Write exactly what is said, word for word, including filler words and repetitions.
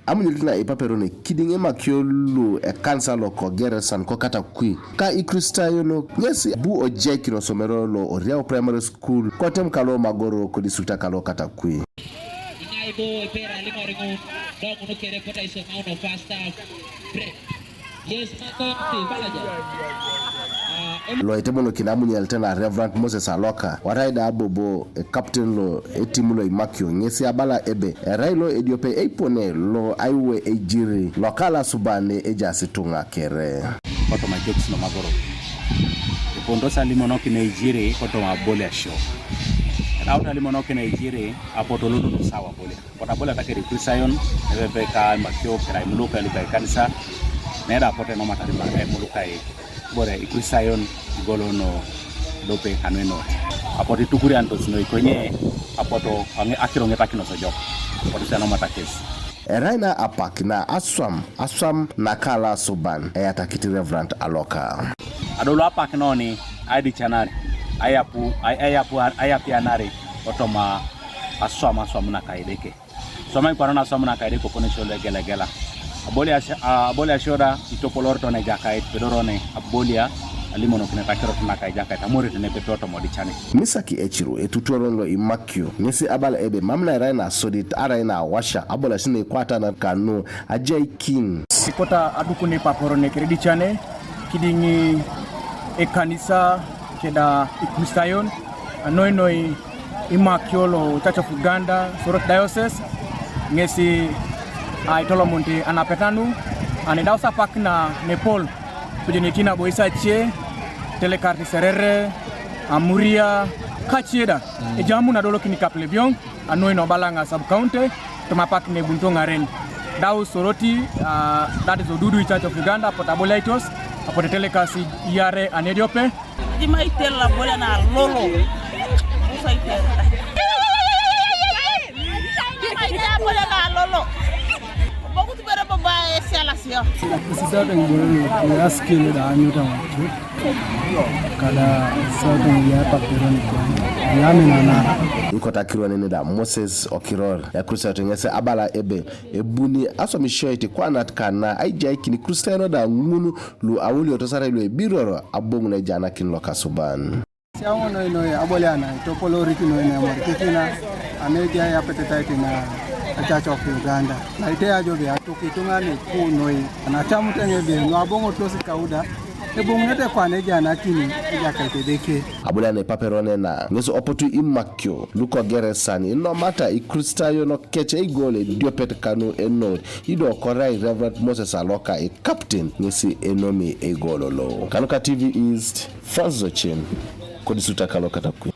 Amunyulit na ipaperone kidiŋ imakio lu ekanisa loko Geresan ko Katakwi ka Ikristayon ŋes bu ojaikin osomero lo Oriau Primary School kotem kalo Magoro kodistrikta kalo Katakwi. Iŋai bo epera limoriŋu doŋun kere kota isomauno first half break. Yes, Maton, ti balaja. Ah, em- Lo etemonokin amunyel tena Reverend Moses Aloka, warai da bobo ekapten lo etimu lo imakio, ŋesi abala ebe, erai lo ediope eipone lo aiwe eijiri, lokala subane ejaas ituŋa kere. Kotoma jokis lo Magoro. Epondos alimonokin eijiri kotoma aboliasio. Edaut alimonokin eijiri apoto lodulu sawa abolia. Kota aboliata kere Ikristayon, nepepe ka imakio kera imulukai luka ikanisa, neda apote nomatari ma emulukai bore Ikristayon igolono lope kanuenot. Apote itukuriantos noikonye apoto aŋe-, akiroŋetakinos ojok. Apote senomatakes. Erai na apak na aswam, aswam nakala asuban, eyatakit Reverend Aloka. Adolu apak noni, aidicanar, ayapu, ay-, ayapu, ayapianari, otoma aswam, aswam naka Edeke. Swamai kwana na swam naka Edeke koponesio lo egelegela. Aboliasio, a-, aboliasio da, itopolorito ne Ejakait, pedorone, abolia, alimonokineta akirot naka Ejakait, amoret nepepe otoma odicane. Misaki Eciru, etutuoron lo imakio, ŋesi abala ebe, mam na erai na sodit, arai na awasha, aboliasio ne ikwatanar kanu, ajaikin. Sikota adukun ipaporone kere dicane, kidiŋ ekanisa keda Ikristayon, anoinoi imakio lo Church of Uganda, Soroti Diocese, ŋesi aitolomunit anapeta nu, anidaus apak na nepol, kojeneti nabo isacie, telekarit Serere, Amuria, kacie da, ejamun adolokin Kapelebyong, anoi nobalaŋ sub-county, toma apak nebunito ŋaren. Dau Soroti, ah, that is Odudui Church of Uganda, apotu aboliaitos, apotu etelekasi iarei anediope. Jima itel abolia na lolo. Musa itel. Jima itel abolia na lolo. Bogut bere baba esialasio. Sisata ngiboro ni askele da anyuta watu. Kada sauti ya papiro ni kwa. Ya mena na. Ikota akiro nene da Moses Okiror, Ekristo ŋesi abala ebe, ebuni aswamisio iti kwanat kana aijaikin Kristiano da ŋun lu awoliotos arai lu ebiroro aboŋun ejanakin lokasuban. Siaŋo noi noi aboliana itopolorikin noi na emorikikina, anejai apetetait na Church of Uganda. Naite ajo be atuk ituŋa neku noi, anacamut eŋ ebe nu aboŋotos kauda, eboŋunete kwana ejanakini Ejakait Edeke. Aboliana ipaperone na, ŋes opotu imakio, luko Geresan, inomata Ikristayon kec eigol ediopet kanu enor, ido korai Reverend Moses Aloka, ikapten, ŋesi enomi eigol lo. Kanuka T V East, Francis Ochen, kodistrikta kalo Katakwi.